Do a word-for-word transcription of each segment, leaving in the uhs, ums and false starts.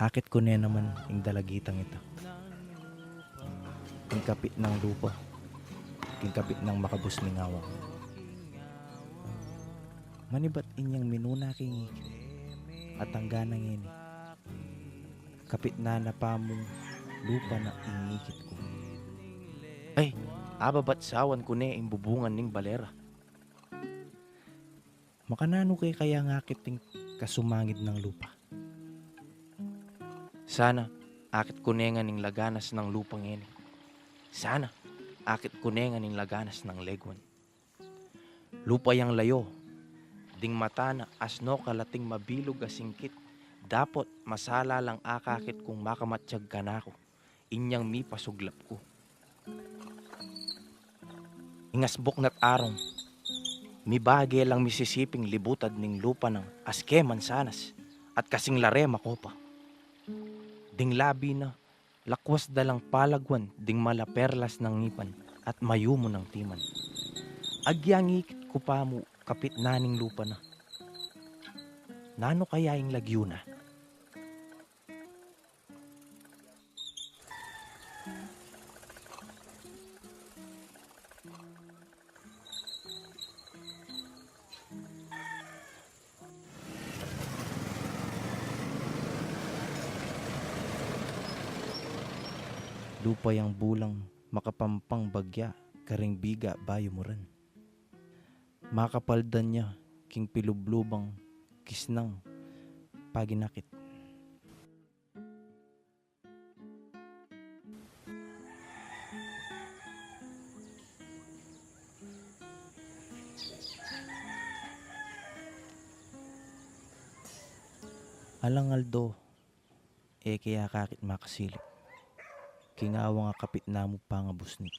Akit ku ne naman ing dalagitang ita. Ing kapit nang lupa, ing kapit nang makabus ning awang. Manibat inyang minuna king ikit at angga na ngeni, kapit na na pa mung lupa na ing ikit ku. Ay, ababat sawan ku ne ing bubungan ning balera. Makananu ke kaya ngakit ing kasumangid nang lupa? Sana akit ku ne ngan ing laganas nang lupa ngeni. Sana akit ku ne ngan ing laganas nang leguan. Lupa yang layo, ding mata na asno kalating mabilug a singkit, dapot masala lang akakit kung makamatyag kanaku inyang mipasuglap ku. Ing asbuk na't arung, mibage lang misisiping libutad ning lupa nang aske mansanas at kasing lare makopa. Ding labi na, lakwas da lang palagwan ding mala perlas nang ngipan at mayumu nang timan. Agyang ikit ku pa mu kapit na ning lupa na. Nanu kaya ing lagyu na? Lupa yang bulang makapampang bagya karing biga bayu muran. Makapaldan ya king pilublubang kisnang paginakit. Alang aldo, e ke akakit makasilip king awang a kapit na mu pangabusnit.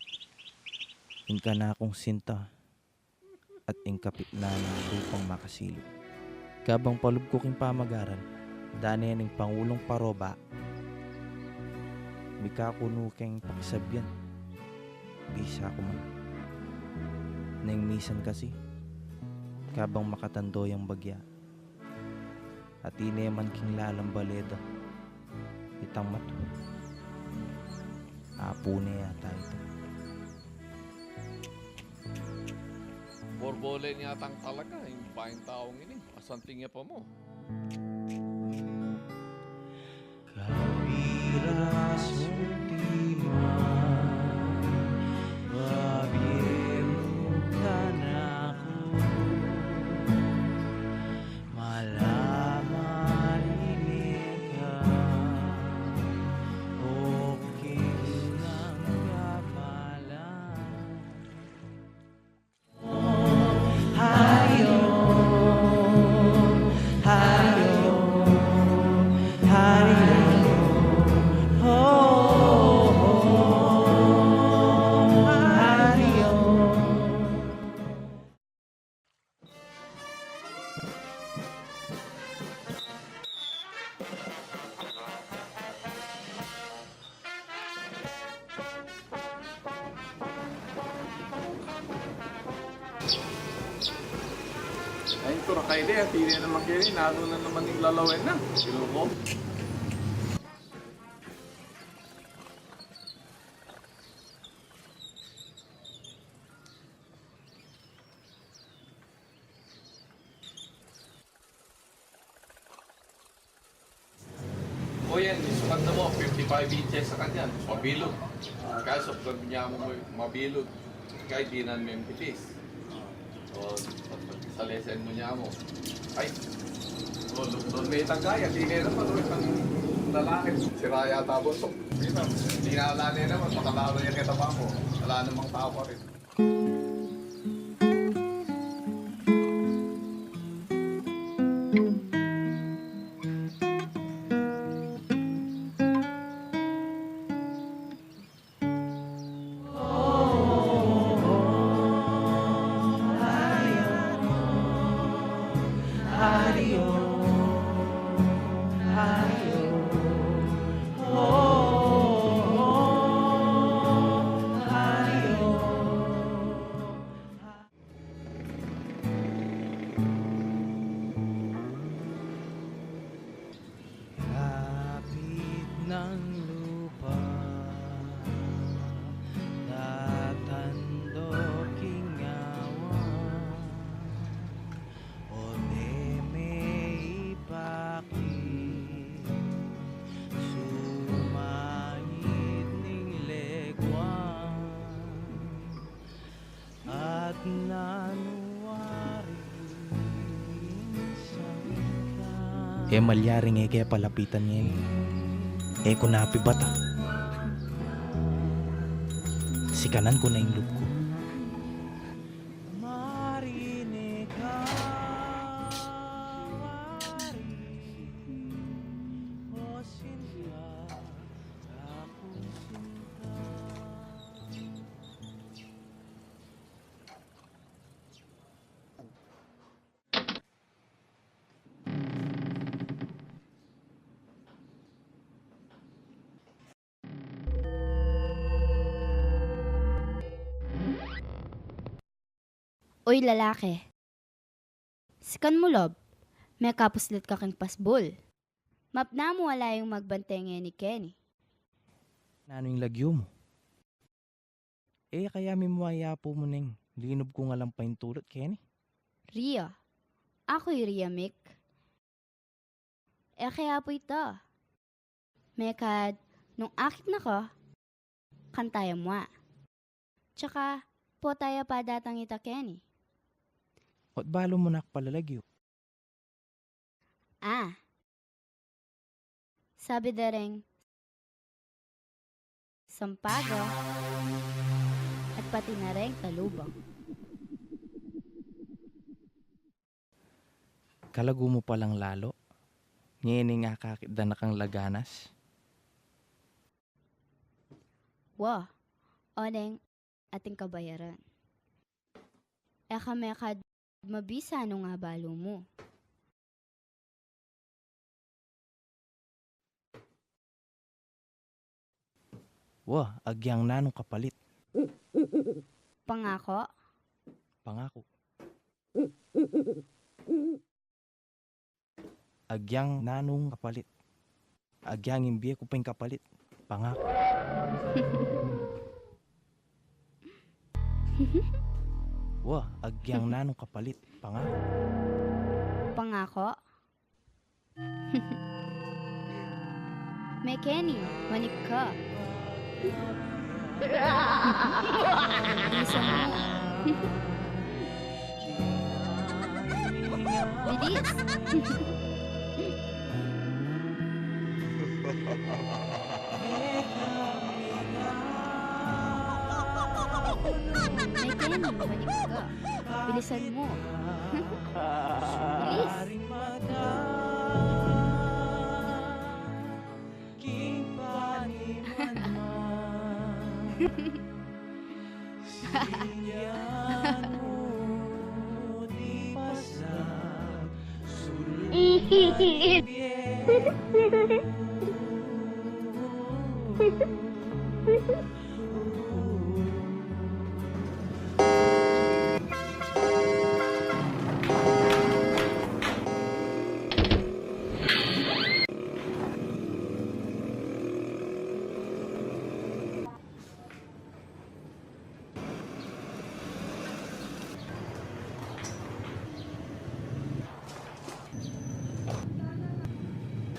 Ing kanakung sinta at ing kapit na ning lupang makasilip. Kabang palub ku king pamagaran, dane ning pangulung paroba, mikakunu keng pakisabyan, bisa ku man. Neng misan kasi, kabang makatando yang bagya, atin ne man king lalam bale da itang matu. Apu ne yata ita. Borbolen yatang talaga ing baing taung ini. Asanting ya pa mu. Kapirasung timan, babie mu kanaku, malaman ini ka, o kisnang gabalan. Ay, ito, rakay de, at ine naman kayu, nanu na naman ing lalawen na. Ginoo ko. O yan, isukat na mu, fifty-five inches sa kanya, mabilog. Kaya sa pag niya mu mabilog, kaya dinan mu yung pitis. O, pag, pag sa lesen mu niya mu. Ay, o, doon may tagay, at ine naman, o, isang lalaki, sira yata bundok. Di na, di na, ala ne naman, pakalaro niya kita pa mu. Ala namang tao pa rin. E malyaring e ke palapitan ngeni. E ku na pibata. Sikanan ku na ing lub ku. Uy, lalaki. Sikan mu lub, mekapuslit ka king pasbul. Mapna mu ala yung magbante ngeni keni. Nanu ing lagyu mu? E kaya mimua i apu mu neng linub kung alang paintulut keni? Ria. Aku i Ria, Mik. E kaya pu ita. Mekad nung akit na ka, kanta ya mua. Tsaka, pota ya pa datang ita keni. Ot balu mu na ku palalagyu? A. Sabi da reng sampaga at pati na reng talubang. Kalagu mu palang lalo, ngening akakit da na kang laganas. Wa, oneng ating kabayaran. E ka mekad mabisa nung abalu mu. Wa, agyang nanung kapalit? Pangako. Pangako. Agyang nanung kapalit? Agyang ing bie ku pa ing kapalit. Pangako. Wa, agyang nanung kapalit? Pangako. Pangako. Mekeni, manik ka. Bilisan mu. Bilis. Mekeni, manik ka. Bilisan mu. Bilis.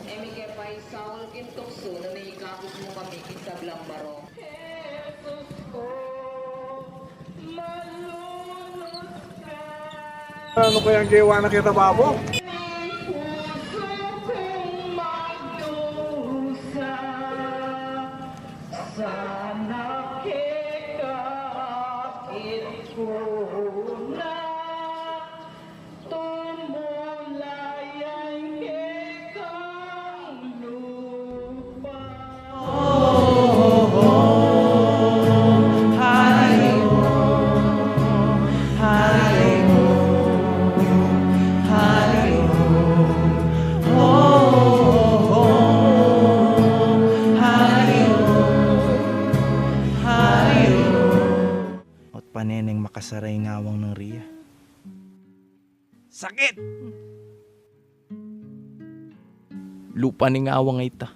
E mi ke paisaul king tuksu nune ikabus mu kami king sablang barong. Nanu kayang gewa na keta, babo? Sana keka akit ku na tumulay ang kekang lupa. Ot pane neng makasara ing awang nang Ria. Sakit! Lupa ning awang a ita.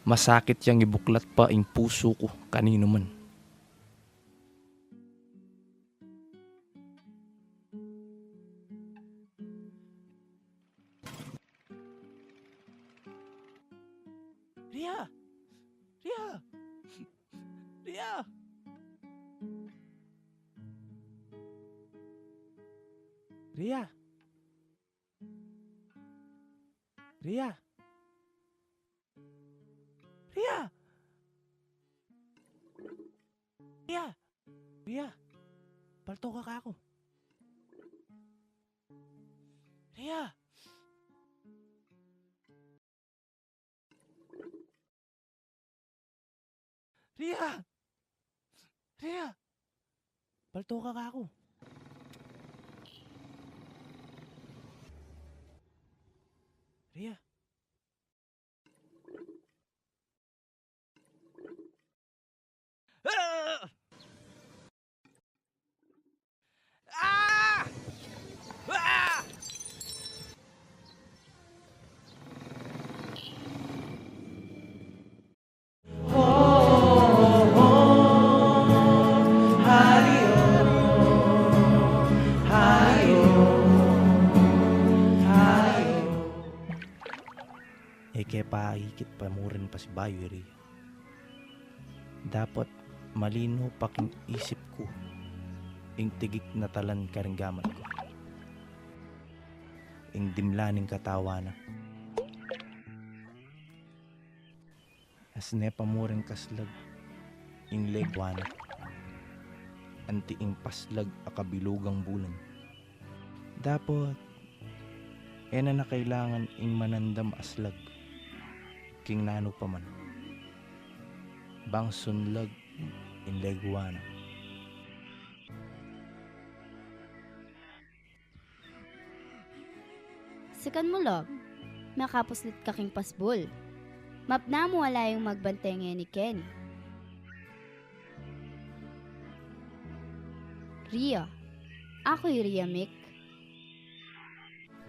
Masakit yang ibuklat pa ing pusu ku kaninu man. Ria! Ria! Ria! Ria! Ria! Ria! Ria! Ria! Palto ka kaku. Ria! Ria! Ria! Palto ka kaku. Ria! Ah! Ah! Ah! E ke pa ikit pa murin pasibayu i Ria. Dapot malino pa king isip ku ing tigik na talan karing gamat ku, ing dimla ning katawan na. As ne pa muring kaslag ing legwa na, anti ing paslag a kabilugang bulan. Dapot e na na kailangan ing manandam a slag king nanu pa man, bang sunlag ing legwa na. Sikan mu, Lob, makapuslit ka king pasbul. Mapna mu ala yung magbante ngeni keni. Ria. Aku i Ria, Mik.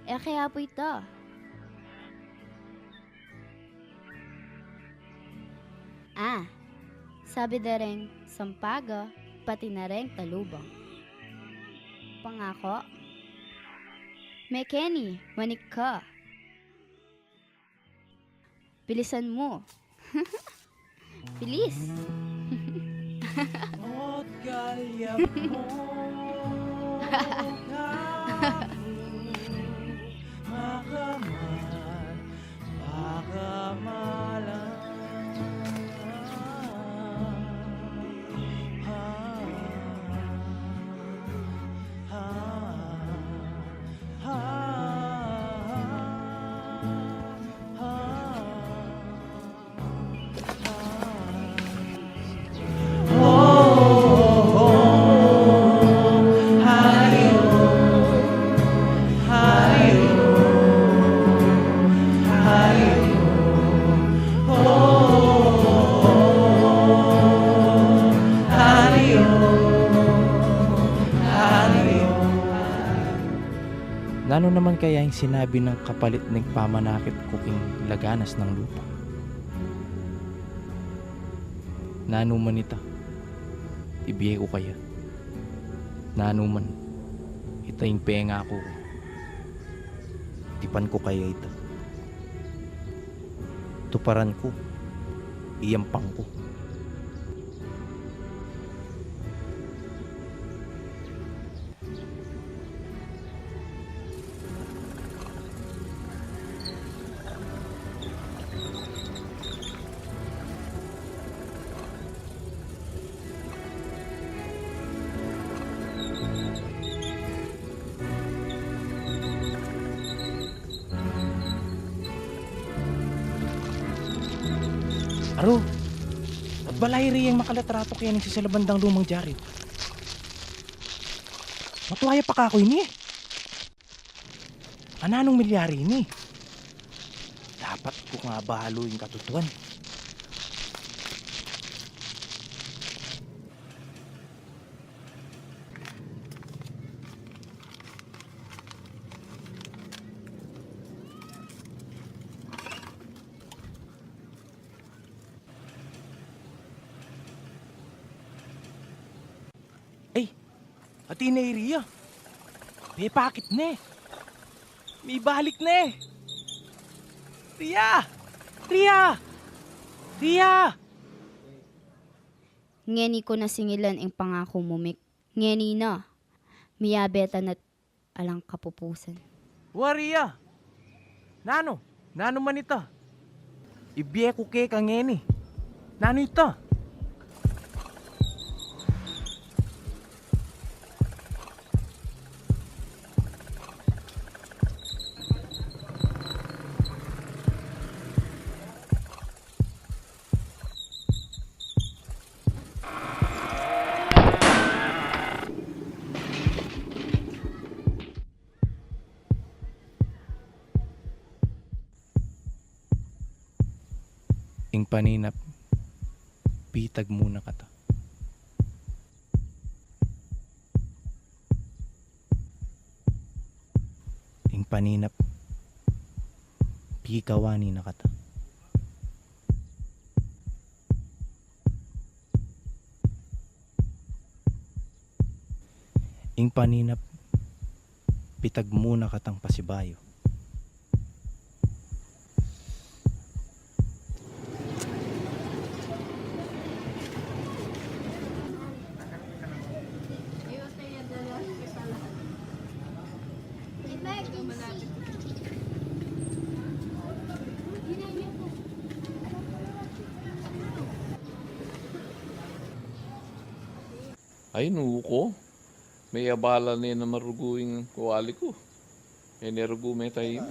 E ke apu ita. Ah, sabi da reng sampaga, pati na reng talubang. Pangako? Mekeni, manik ka. Bilisan mu. Bilis. O't galyang mo, kaku, makamal, pakamalan. Ha, ha, ha, ha, ha. Nanu naman kaya ing sinabi nang kapalit ning pamanakit ku king laganas nang lupa? Nanu man ita, ibie ku kaya. Nanu man, ita ing pengaku ku. Tipan ku kaya ita. Tuparan ku, iyampang ku. Aru, at balayi ring makalatratu keni king sasabandang lumang dyari. Matua ya pa kaku ini. Ananung milyari ini? Dapat ku nga balu ing katutuan. Ay, atin ne i Ria. Pepakit ne. Mibalik ne. Ria! Ria! Ria! Ngeni ku na singilan ing pangaku mu, Mik. Ngeni na. Miyabe ta na't alang kapupusan. Wari ya! Nanu? Nanu man ita? Ibie ku keka ngeni. Nanu ita? Ing paninap, pitagmu na kata. Ing paninap, pikawani na kata. Ing paninap, pitagmu na katang pasibayu. Ay, nuko. Me abala ne na marugu ing wali ku. E ne rugu me taim.